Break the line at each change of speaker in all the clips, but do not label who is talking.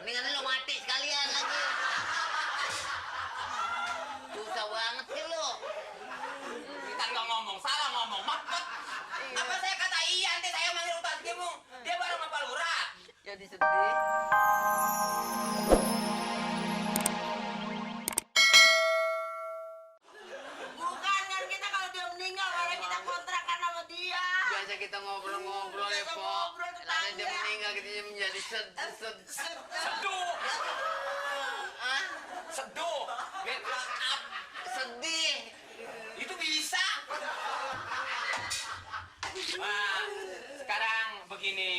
Mendingan lo mati sekalian lagi. Susah banget sih lo.
Kita nggak ngomong, salah ngomong, mampet.
Iya.
Apa saya kata iya, nanti saya manggil Ustaz Kimung. Dia bareng sama Pak Lurah.
Jadi sedih.
Bukan kan kita kalau dia meninggal malah kita kontrakan sama dia.
Biasa kita ngobrol-ngobrol ya,
Biasa
Po.
ngobrol
Lalu dia
tetangga.
meninggal kita menjadi
Seduh,
Hah?
seduh. Get up.
Sedih.
Itu bisa. Nah, sekarang begini,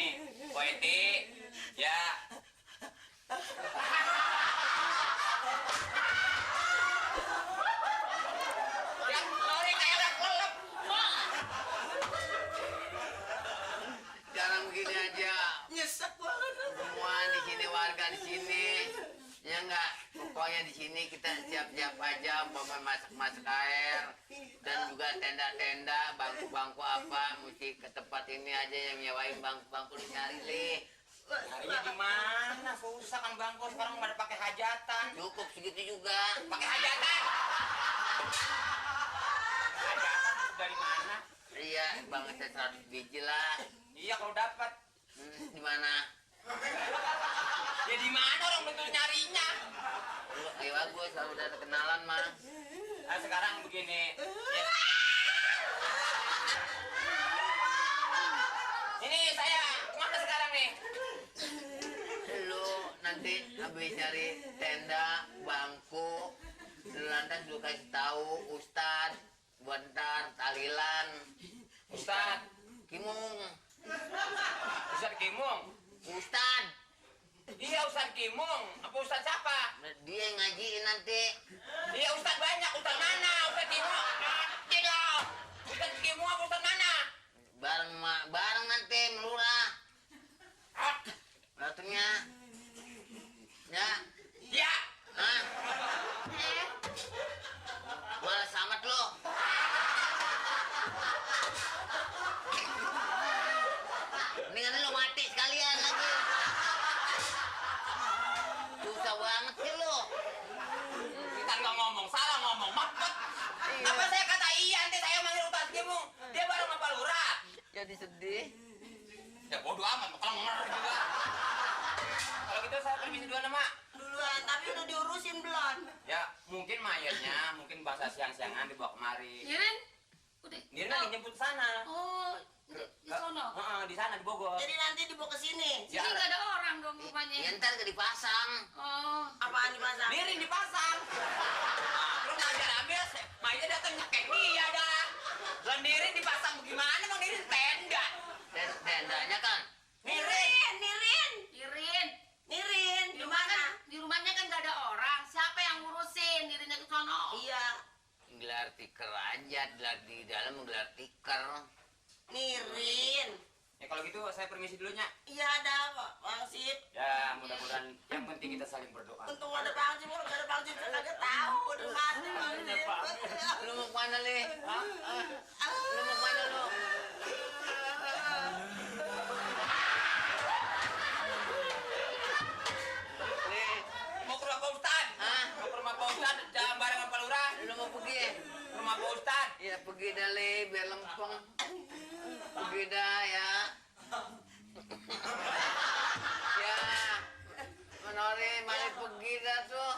Poeti, ya. Ya, lori kayak udah kelelep.
Sekarang begini aja.
Nyesek banget.
Semua di sini warga di sini. Ya enggak, pokoknya di sini kita siap-siap aja umpama masak-masak air dan juga tenda-tenda, bangku-bangku apa, mesti ke tempat ini aja yang nyewain bangku-bangku nyari deh.
Nyarinya di mana? Susah kan bangku sekarang pada pakai hajatan.
Cukup segitu juga.
Pakai hajatan. Hajatan dari mana?
Iya, banget 100 biji lah.
Iya kalau dapat.
Di mana?
Ya di mana orang betul nyarinya?
Ayo bagus, kalau udah ada kenalan mah.
Nah, sekarang begini. Ya. Ini saya kemana sekarang nih?
Lu nanti habis cari tenda, bangku, lantas lu kasih tahu Ustad buat ntar tahlilan.
Ustad,
Kimung,
Ustad Kimung.
Ustad,
Iya Ustad Kimung. Apa Ustad siapa?
dia yang ngajiin nanti.
Iya Ustad banyak. Ustad mana? Ustad Kimung. Tidak. Ustad Kimung apa Ustad mana?
Bareng nanti melurah.
Ah,
Ratunya. Ya.
ya.
Hah? Malas amat lo. Mendingan lo mati sekalian lagi. Susah banget sih lo.
Kita nggak ngomong, salah ngomong, mampet. Apa saya kata iya, nanti saya manggil Ustaz Kimung. Dia bareng sama Pak Lurah.
Jadi sedih.
Ya bodo amat, bakal ngenger juga. Kalau gitu saya permisi duluan sama.
Duluan, tapi udah diurusin belum?
Ya mungkin mayatnya, mungkin bahasa siang-siangan dibawa kemari.
Nirin? Udah.
Nirina lagi nyebut sana.
Oh, di sono.
Heeh, di sana di Bogor.
Jadi nanti dibawa ke sini.
Sini nggak ada orang dong
Ya
rupanya.
ntar gak dipasang.
Oh,
Apaan dipasang?
Nirin dipasang. Nah, terus ngajar ambil, mayatnya datang nyekek dia dah. Lah Nirin dipasang bagaimana? Bang Nirin tenda.
Tendanya kan.
Nirin, Nirin,
Nirin.
Nirin,
Di
di
rumah
mana?
kan, di rumahnya kan nggak ada orang. Siapa yang ngurusin Nirinnya ke sono?
Iya,
Gelar tikar aja, gelar di dalam gelar tikar.
Nirin.
Ya kalau gitu saya permisi dulunya.
Iya ada Pak Bang Sip.
Ya mudah-mudahan yang penting kita saling berdoa.
Untung ada Bang Sip, kalau nggak ada Bang Sip saya kagak tahu udah mati Bang Sip.
Lu mau kemana, Le? Hah? Lu mau kemana, lu? Le,
Mau ke rumah Pak Ustad?
Hah?
Mau ke rumah Pak Ustad, jalan bareng sama Pak Lurah.
lu mau pergi?
Ke rumah Pak Ustad.
Ya pergi dah, Le, biar lempeng. Pergi dah, ya. Ya. Menori, mari pergi dah tuh.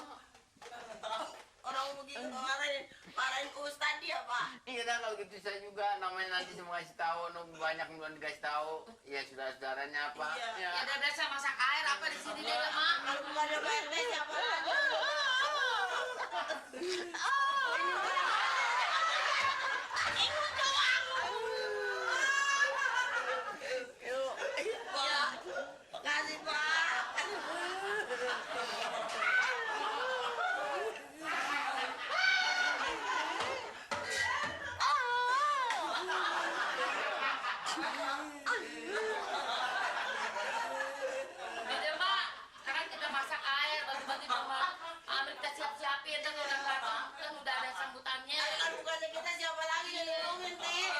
Orang begitu marahin ke Ustad dia Pak.
Iya dah, kalau gitu saya juga namanya nanti semua kasih tahu, banyak yang belum dikasih tahu. Ya saudara-saudaranya apa?
Iya.
Ya udah biasa masak air apa di sini deh mak.
Kalau bukan ada Pak RT siapa lagi? Ikut doang.
Yuk.
Iya. Makasih Pak.
Udah deh mak. Sekarang kita masak air, bagi-bagi sama Amir kita siap-siapin. Dan orang datang kan udah ada sambutannya.
Kan bukannya kita siapa lagi yang ngomongin Tin?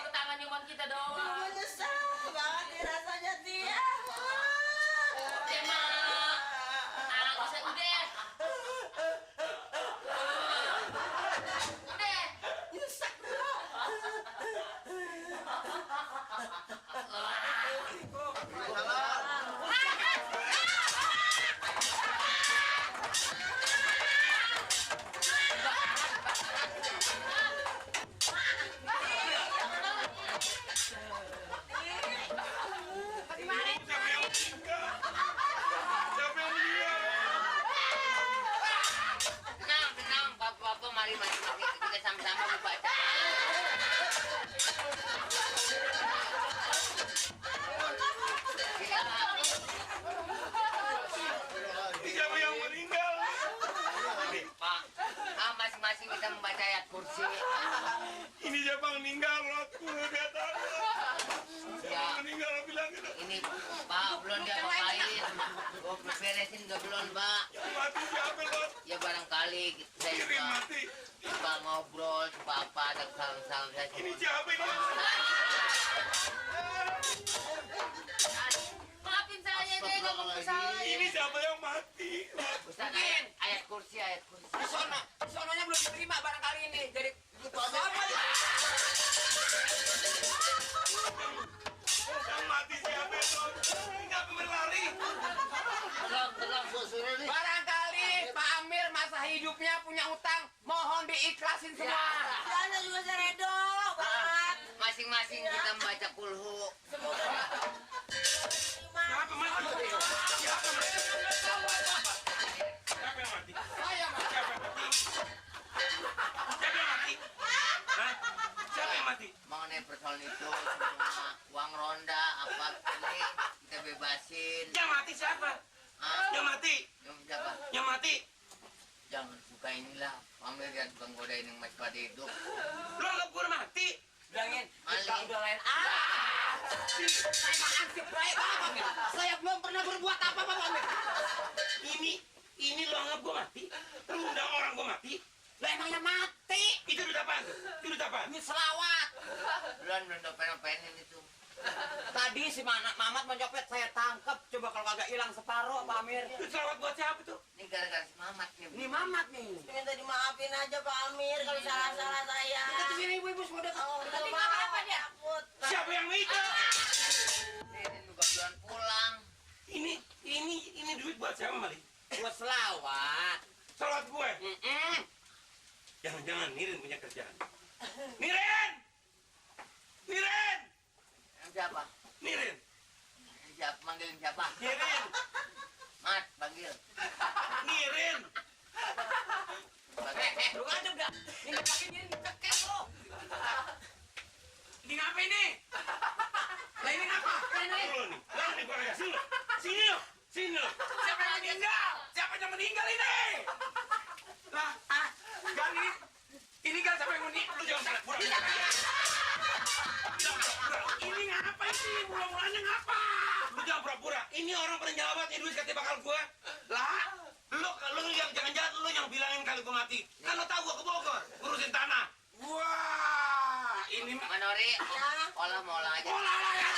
Ini Pak belum diapa-apain. Gua beresin nggak belum Pak.
Yang mati siapa lo?
Ya barangkali saya
Kirim
suka,
mati.
suka ngobrol, suka apa ada kesalahan saya.
Ini siapa ini?
Maafin saya deh, gak mau kesalahan.
Ini siapa yang mati?
Ustaz, ayat kursi.
Sononya belum diterima barangkali ini. Jadi
Yang mati siapa itu? Nggak berlari.
Tenang, gua suruh nih.
barangkali Pak Amir masa hidupnya punya utang, mohon diikhlasin semua.
Sana juga seredo banget.
Masing-masing kita membaca kulhu.
Siapa mati? Siapa mati? Siapa yang mati? Siapa yang mati? Siapa yang mati? Hah? Siapa yang mati?
Mengenai persoalan itu, semua uang ronda apa ini kita bebasin.
Yang mati siapa?
Ah,
Yang mati?
siapa?
Yang mati?
Jangan suka inilah. Pamer dan tukang godain yang masih pada hidup.
Lo anggap gue udah mati?
Bilangin,
Maling.
kita udah lain Emang ansip baik Pak Amir. Saya belum pernah berbuat apa Pak Amir.
Ini lo anggap gue mati? Lo undang orang gue mati?
Lah emangnya mati.
Itu duit apaan tuh? Itu duit apaan?
Ini selawat.
Belum dopen-dopenin itu.
Tadi si Mamat mencopet saya tangkap. Coba kalau kagak hilang separuh Pak Amir.
Duit selawat buat siapa tuh?
Ini gara-gara si Mamat nih.
Ini Mamat nih.
Minta dimaafin aja Pak Amir kalau salah-salah saya.
Kita kesini ibu-ibu semua datang.
Oh,
Tapi
maaf,
nggak apa-apa dia.
takut.
Siapa yang itu?
Ini juga belum pulang.
Ini duit buat siapa Mali?
Buat selawat.
Selawat gue. Jangan-jangan Nirin punya kerjaan. Nirin! Nirin!
Siapa?
Nirin!
Siapa? Manggilin siapa?
Nirin!
Mat, panggil.
Nirin!
Lu aja udah. Ini pakai ini cekek lo.
Ini ngapa ini? Lah ini ngapa? Lo nih. Lo nih gue lihat. Sini lo. Sini lo. Sini lo. Siapa yang meninggal? Siapa yang meninggal ini? Lah, Gan ini kan siapa yang meninggal? Lu jangan salah. Ini ngapa ini? Mula-mulanya ngapa? Lu jangan pura-pura. Ini orang pernah nyelamat duit katanya bakal gua. Lah, lu yang jangan-jangan lu yang bilangin kali gua mati. Kan lu tahu gua ke Bogor ngurusin tanah. Wah, ini mah
Manori, olah aja.
olah lah ya.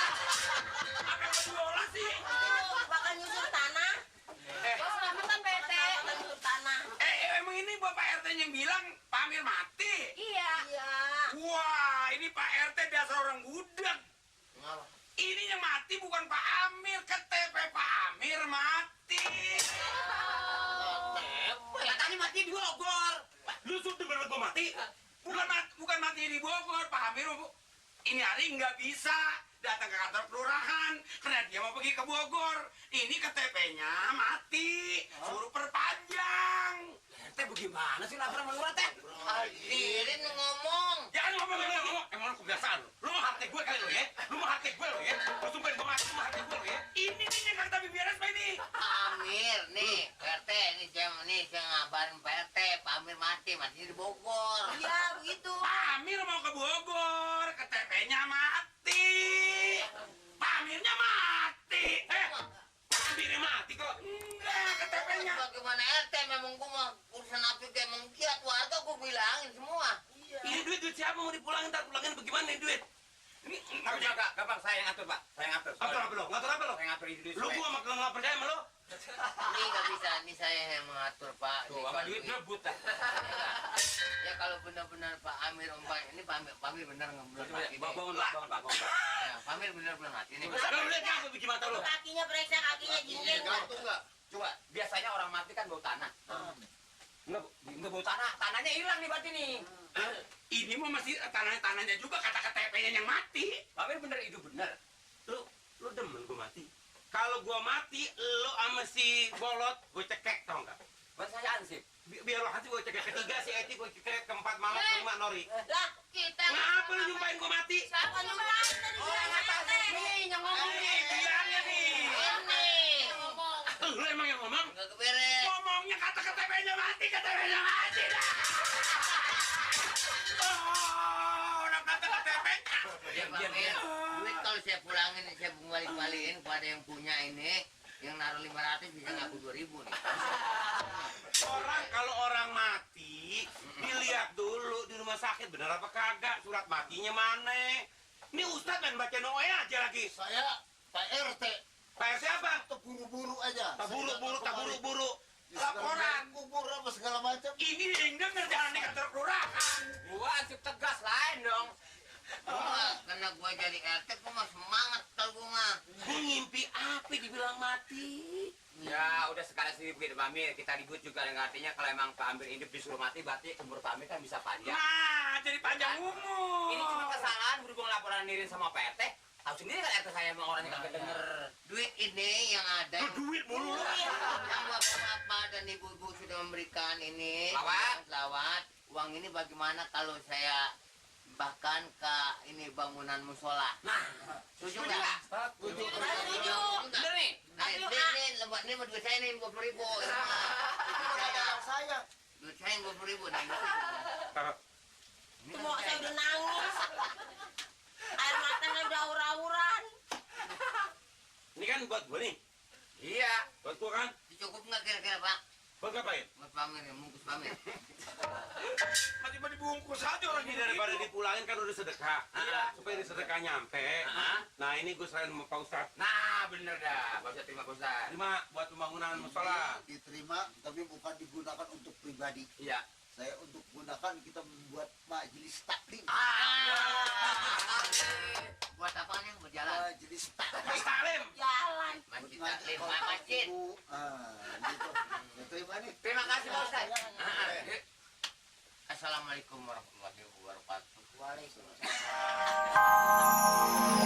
Apa yang mau diolah sih?
Bakal nyusur tanah.
Bos Mamat kan bete.
Bakal nyusur tanah.
Emang ini Bapak RT yang bilang Pak Amir mati?
Iya.
Iya.
Wah, ini Pak RT dasar orang gudeg.
Ngapa?
Ini yang mati bukan Pak Amir, KTP Pak Amir mati.
Katanya mati di Bogor.
Lu sudah bener gua mati? Bukan mati di Bogor, Pak Amir. Ini hari nggak bisa datang ke kantor kelurahan karena dia mau pergi ke Bogor. Ini KTP-nya mati, suruh perpanjang.
RT bagaimana sih lapar menurut teh?
Dirin ngomong.
Jangan ngomong. Emang lu kebiasaan lu. Lu mau hati gue kali lu ya? Lu mau hati gue lu ya? Lu sumpahin gue mati, lu mau hati gue lu ya? Ini nih yang kata beres Pak ini.
Pak Amir, nih, PRT, ini saya ngabarin PRT, Pak Amir mati di Bogor.
Iya, begitu.
Pak Amir mau ke Bogor, KTP-nya mati. Pak Amirnya mati. Pak Amirnya mati kok. Enggak, KTP-nya.
Bagaimana RT, memang gua mau urusan apa kayak mengkiat warga gua bilangin semua.
Ini duit siapa mau dipulangin? Ntar pulangin bagaimana nih duit? Ini
Enggak, gampang saya yang ngatur, Pak. Saya yang ngatur.
Ngatur apa lo? Ngatur apa lo?
Saya ngatur ini duit.
Lu gua sama nggak percaya sama lo?
Ini nggak bisa, ini saya yang mengatur Pak.
Tuh,
Ini
sama
kalau
duit
duit-
rebut dah.
Ya kalau benar-benar Pak Amir ini Pak Amir benar nggak belum mati.
Bangun, Pak. Bangun, Pak.
Ya, Pak Amir benar belum mati nih.
Lu lihat apa bikin mata lo?
Kakinya periksa, kakinya jingin.
nggak?
Coba, biasanya orang mati kan bau tanah. Enggak bau tanah. Tanahnya hilang nih berarti nih.
Ini mah masih tanahnya juga kata KTP-nya yang mati.
Pak Amir bener itu bener.
Lu demen gua mati. Kalau gua mati, lu sama si Bolot gua cekek tau nggak?
Buat saya ansip.
Biar lo hati gua cekek ketiga si Eti gua cekek keempat Mamat kelima Nori.
Lah,
Kita.
Ngapa lu nyumpahin gua mati?
Siapa
nyumpahin tadi
Orang
bilang
atas
RT.
nih yang ngomong
Ini
nih.
bilangnya nih.
Ini
ngomong?
Lu emang yang ngomong?
nggak keberes.
Ngomongnya kata KTP-nya mati dah. Oh, orang kata KTP-nya.
Ya Pak Amir, duit kalau saya pulangin saya balik-balik. ada yang punya ini, yang naruh 500 bisa ngaku 2000 nih.
Kalau orang mati, dilihat dulu di rumah sakit bener apa kagak, surat matinya mana. Ini Ustadz main baca doa aja lagi.
Saya Pak RT.
Pak RT apa?
Terburu-buru aja.
Tak buru-buru.
Laporan
Laporan.
kubur apa segala macam.
Ini yang denger jangan di kantor kelurahan.
Gua ansip tegas lain dong.
Karena gua jadi RT, gua mah semangat kalau gua mah.
Gua ngimpi apa dibilang mati.
Ya udah sekarang sih Pak Amir, kita ribut juga dengan artinya kalau emang Pak Amir hidup disuruh mati berarti umur Pak Amir kan bisa panjang.
Nah, jadi panjang umur.
Ini cuma kesalahan berhubung laporan Nirin sama Pak RT. Tahu sendiri kan RT saya emang orangnya kagak denger.
Duit ini yang ada,
Duit mulu lu.
yang bapak-bapak dan ibu-ibu sudah memberikan ini lawat. Uang ini bagaimana kalau saya bahkan ke ini bangunan musola?
Nah,
Setuju nggak?
Setuju.
bener nih.
Nah, ini duit saya nih 50.000.
Saya
Duit saya 50.000. Nah, ini.
Itu mau saya udah nangis. Air matanya udah aur-auran.
Ini kan buat gua nih.
Iya.
Buat gua kan.
Cukup nggak kira-kira Pak?
Buat ngapain?
Buat pamer ya, bungkus pamer.
Masih mau dibungkus aja orang ini daripada dipulangin kan udah sedekah.
Iya.
Supaya ini sedekah nyampe. Nah ini gue serahin sama Pak Ustadz.
Nah, bener dah. Pak Ustadz, terima Pak Ustadz.
Terima buat pembangunan musola.
diterima tapi bukan digunakan untuk pribadi.
Iya.
Saya untuk gunakan kita membuat majelis taklim.
Buat apa nih? Buat jalan.
Majelis taklim.
Mas Talim.
Jalan.
Masjid taklim, masjid.
Gitu. Ya, terima nih.
Terima kasih Pak Ustadz.
Assalamualaikum warahmatullahi wabarakatuh. Waalaikumsalam.